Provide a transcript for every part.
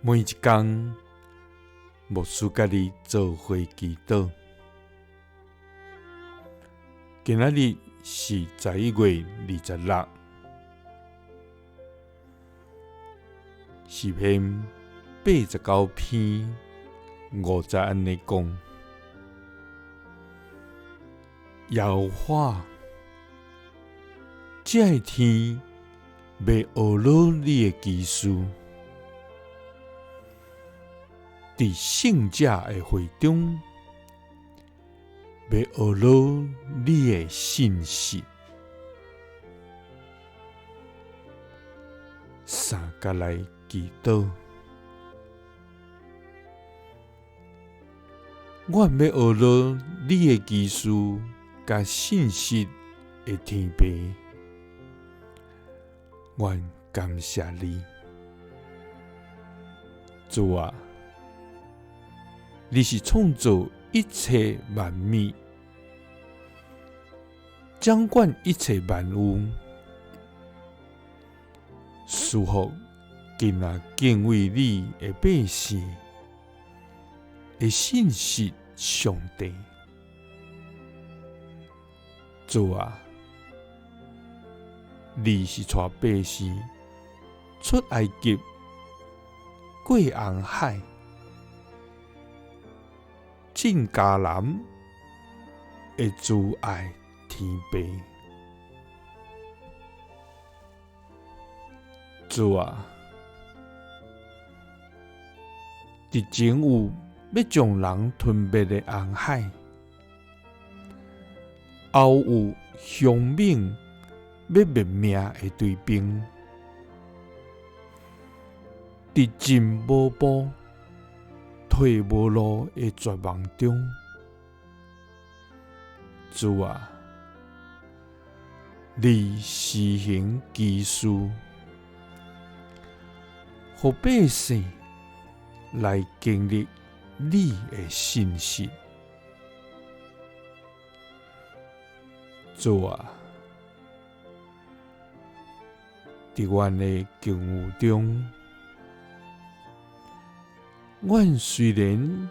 每一工，牧師佮你做伙祈禱。今仔日是11月26，詩篇89篇5節按呢講：耶和華，這个天欲學了你的奇事，佇聖者的會中，欲學了你的信實。三佮來祈禱，阮欲學了你的奇事佮信實的天父，阮感謝你，主啊，你是創造一切萬物、掌管一切萬有，賜福今仔敬畏你的百姓的信實上帝。主啊，你是帶百姓出埃及、過紅海、進迦南的慈愛天父。主啊，佇前有欲將人吞滅的紅海，後有兇猛欲滅命的追兵，佇進無步、退無路的絕望中，主啊，你施行奇事，予百姓來經歷你的信實。主啊，佇阮的境遇中，阮雖然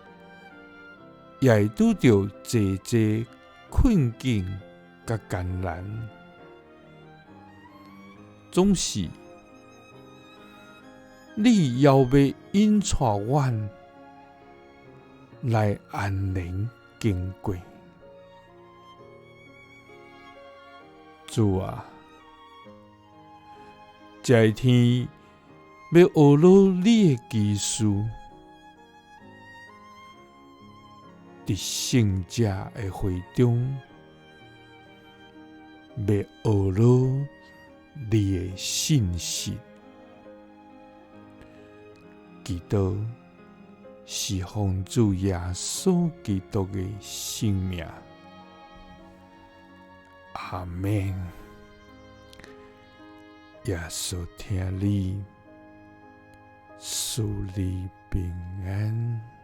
也會拄著濟濟困境佮艱難，總是你猶欲引帶阮來安然經過。主啊，這个天欲學了你的奇事，佇聖者的會中，欲學了你的信實。祈禱是奉主耶穌基督的聖名。阿們。耶穌疼你，賜你平安。